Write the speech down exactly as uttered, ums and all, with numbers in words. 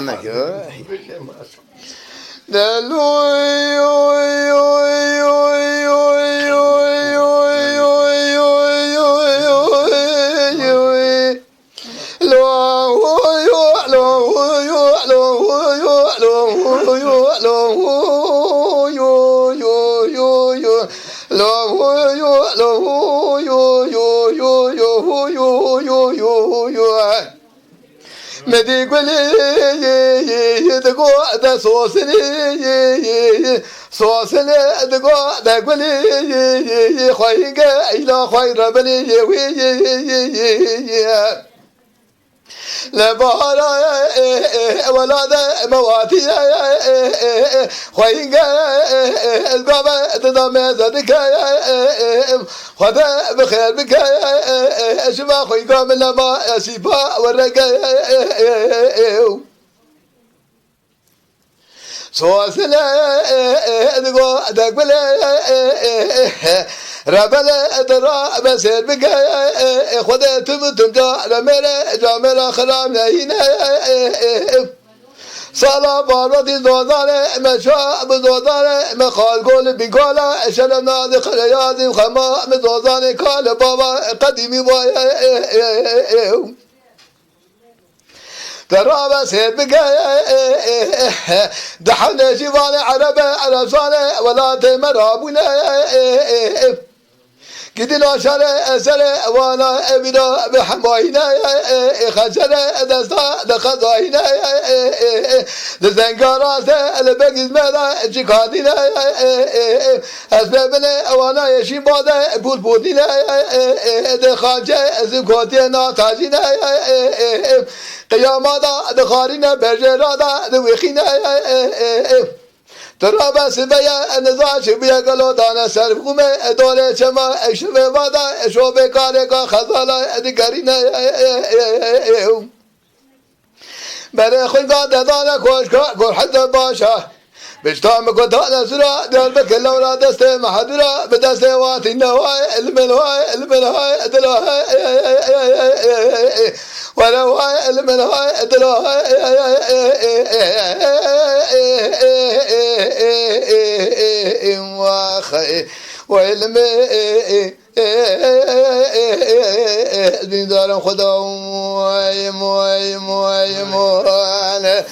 Neke. Medî gulê yê yê yê digo de sosilê yê yê yê sosilê digo de gulê yê yê yê xweyî ge îla xwey rebelê yê wê yê yê yê yê yê. Li bahara ê ê ê wela de mewatî ê ê ê ê xweyî ge ê ê ez gave dida me zedike ê ê ê Xwedê bi xêr bike, şiva xwe ga min lema, sîpa we rege. Sosile digo de gule, rebele dira be sêr bike, Xwedê tim tim ca remêre, camêra xiram nehîne. Sala barbatî zozane me şa bi zozane me xalgol bîgala şerem nazî xereyazî xema me zozane kale baba qedîmî waye. Te rabe sêr bike. Di hewlê jî vanê erebe erebzane welatê me rabûne. Gidî naşare esere wana evîra bi hembayîne, xecere desta de xezayîne, di zenga raste li begîz me de çikandîne. Ez bê binê wana yeşîn bade pûr pûrîne, di xance ez kotiye na tajîne. Qiyama da dixarîne berjêra da diwîxîne. Tu rabe sibeye niza çi bûye gelo dane ser xûme, e, dore çema, e, şive vada, e, şovê kareka xezala, e, digerîne. Berê xwe ga dedane koşka gor hede başa. Bişta mi ku dane zura, Diyarbekir lewra destê mehedura, bi destê watî ne waye, ilmin waye, ilmin waye, dila waye. Were waye, ilmin waye, dila waye. Waxe, we ilmi, dîndarin Xweda, moy, moy, moy, moy.